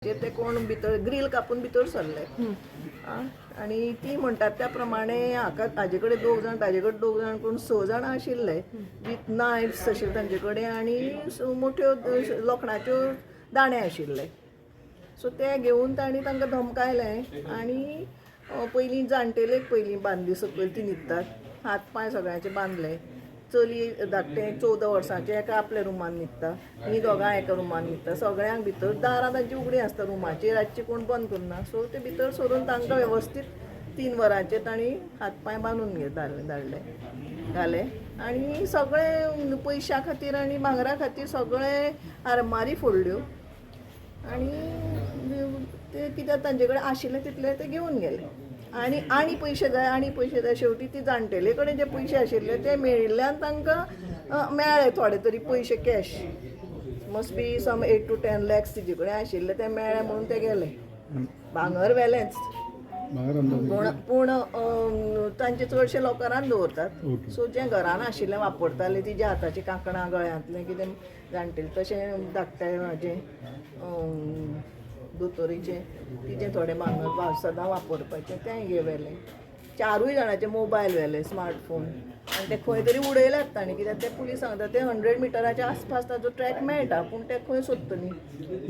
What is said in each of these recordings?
ते कोण भितर ग्रील कापून भितर सरले आनी ती म्हणटात त्या प्रमाणे हाका ताजे कडेन दोग जाण, ताजे कडेन दोग जाण करून स जाणां आशिल्ले विथ नायफ्स आशिल्ले तांचे कडेन आनी मोठ्यो लोखणाच्यो दाणे आशिल्ले. सो ते घेवन तांणी तांकां धमकायलें आनी पयलीं जाणटेलेक पयलीं बांदली सकयल, ती न्हिदतात, हात पांय सगळ्यांचे बांदले. चली धाकटें 14 वर्सांचें एका आपल्या रुमान न्हिदता, ही दोगांय एका रुमान न्हिदता. सगळ्यांक भितर, दारां तांची उगडीं आसता रुमाची, रातची कोण बंद करना. सो ते भितर सरून तांकां वेवस्थीत 3 वरांचेर तांणी हात पांय बांदून घे धाडले घाले आनी सगळे पयशां खातीर आनी भांगरा खातीर सगळे आरमारी फोडल्यो आनी ते कित्याक तांचे कडेन आशिल्ले तितले ते घेवन गेले आनी आनी पयशे जाय, आनी पयशे जाय. शेवटी ती जाणटेले कडेन जे पयशे आशिल्ले ते मेळिल्ल्यान तांकां मेळ्ळे थोडे तरी पयशे. Cash must be some 8 to 10 lakhs तिजे कडेन आशिल्ले, ते मेळ्ळे म्हणून ते गेले. भांगर व्हेलेंच. पूण पूण तांचे चडशे लॉकरान दवरतात. सो जें घरान आशिल्लें वापरताले, तिज्या हाताचीं कांकणां, गळ्यांतलें कितें जाणटेलें, तशें धाकटे हाजें दोतोरीचें तिजें थोडें भांगर सदां वापरपाचें तें हे व्हेलें. चारूय जाणांचे मोबायल व्हेले, स्मार्टफोन, आनी ते खंय तरी उडयल्यात तांणी, कित्याक ते पुलीस सांगता ते 100 मिटराच्या आसपास ताजो ट्रॅक मेळटा, पूण ते खंय सोदतली?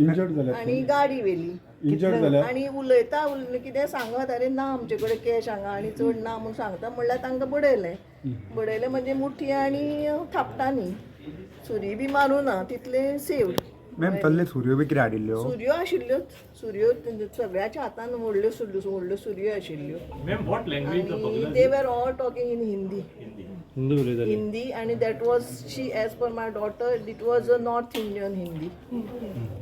इंजर्ड जाल्यात? आनी गाडी व्हेली. इंजर्ड जाल्यात? आनी उलयता कितें सांगत, अरे ना आमचे कडेन कॅश हांगा आनी चड ना म्हूण सांगता म्हणल्यार तांकां बडयलें. बडयलें म्हणजे मुठी आनी थापटांनी, सुरी बी मारूं ना, तितले सेव्ड. मॅम, तल्ले सुरयो बी कितें हाडिल्ल्यो? सुरयो आशिल्ल्योच, सुरयो सगळ्याच्या हातान व्हडल्यो सुरयो, व्हडल्यो सुरयो आशिल्ल्यो. Ma'am, what language the आनी burglars they were all talking in Hindi. Hindi. Hindi उलयताले? हिंदी, आनी that was she, as per my daughter, it was a North Indian Hindi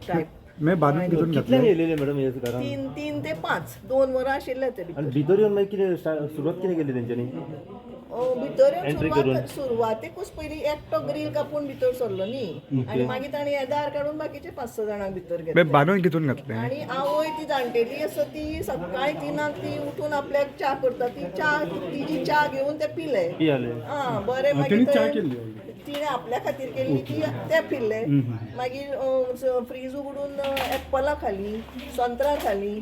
type. Ma'am, बांदून कितून कितल्यांक घातले? येयलेले मॅडम हे घरान? 3 ते 5, 2 वरां आशिल्ले ते भितर. आनी भितर येवन मागीर कितें सुरवात कितें केली तेंच्यांनी? भितर येवन Entry करून. सुरवात सुरवातेकूच पयलीं एकटो ग्रील कापून भितर सरलो न्ही आनी मागीर ताणें हे दार काडून बाकीचे 5-6 जाणांक भितर मॅम, घेतले. बांदून कितून घातले? आनी आवय ती जाणटेली आसा, ती सकाळी 3क ती उठून आपल्याक च्या करता, ती च्या, तिजी च्या घेवन ते पिले. पियाले? आं, बरें. तेणी मागीर च्या ते केल्ली already. तिणें आपल्या खातीर केल्ली ती ते पिल्ले. मागीर फ्रीज उगडून एप्पलां खाली, संत्रां खाली,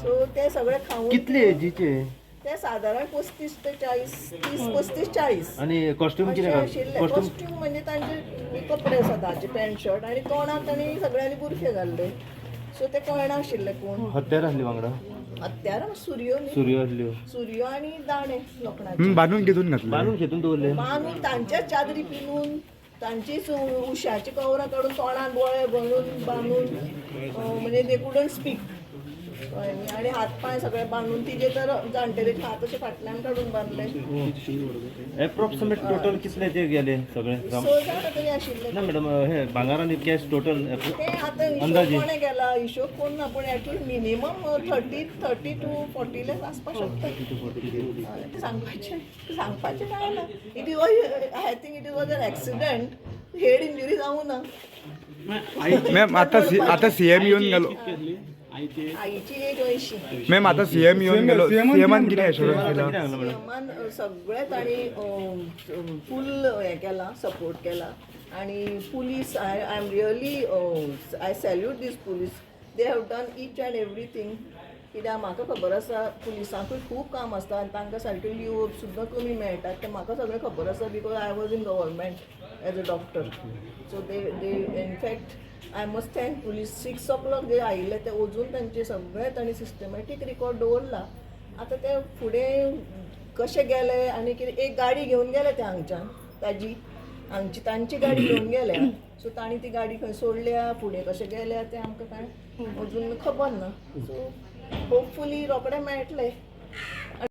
सो ते सगळे खावन. कितले एजीचे? ते सादारण 35 ते 40, 30, 35, 40. आनी कॉस्ट्यूम कितें अशें आशिल्ले. कॉस्ट्यूम? कॉस्ट्यूम म्हणजे तांचे कपडे सदांचे, पॅन्ट शर्ट, आनी तोंडाक तांणी सगळ्यांनी बुरखे घाल्ले, सो ते कळनाशिल्ले कोण. हत्यार आसली वांगडा? हत्यारां सुरयो न्ही. सुरयो आसल्यो. सुरयो आनी दाणे लोखणाचे. बांदून कितून घातले? बांदून शेतून दवरले? बांदून तांच्याच चादरी पिनून, तांचीच उशाची कवरां काडून तोंडान बोळे घालून बांदून, म्हणजे they couldn't speak, कळ्ळें न्ही? आनी हात पांय सगळे बांदून, तिजे तर जाणटेलेचे हात अशे फाटल्यान काडून बांदले. एप्रोक्सिमेट टोटल कितले ते गेले सगळे? स जाणां तरी आशिल्ले. ना मॅडम, हे भांगर आनी कॅश टोटल? ते आतां हिशोब अंदाजे. कोणें केला, हिशोब कोण ना, पूण at least minimum 30 to 40 lakhs आसपाक शकता. हय, सांगपाचें सांगपाचें कांय ना. It was, I think it was an accident, head injury जावं ना. मॅम, आता सीएम येवन गेलो. आईची एज 80. मॅम, आता सीएम येवन गेलो. CM सीएमान कितें एश्योरन्स दिला? कितें सांगलां मॅडम? सीएमान सगळे तांणी फूल हें केलां, सपोर्ट केला आनी police, I am really, I salute these police, they have done each and everything. कित्याक म्हाका खबर आसा, पुलिसांकूय खूब काम आसता आनी तांकां सारक्यो लिव सुद्दां कमी मेळटा. तें म्हाका सगळें खबर आसा because I was in government as a doctor. So they in fact I must thank police. 6 o'clock जे आयिल्ले ते अजून तांचे सगळे तांणी सिस्टमॅटीक रिकॉर्ड दवरला. आतां ते फुडें कशे गेले आनी कितें, एक गाडी घेवन गेले ते हांगच्यान, ताजी हांगची तांची गाडी घेवन गेल्या. सो तांणी ती गाडी खंय सोडल्या, फुडें कशें गेल्या तें आमकां कांय अजून खबर ना. सो होपफुली रोखडे मेळटले.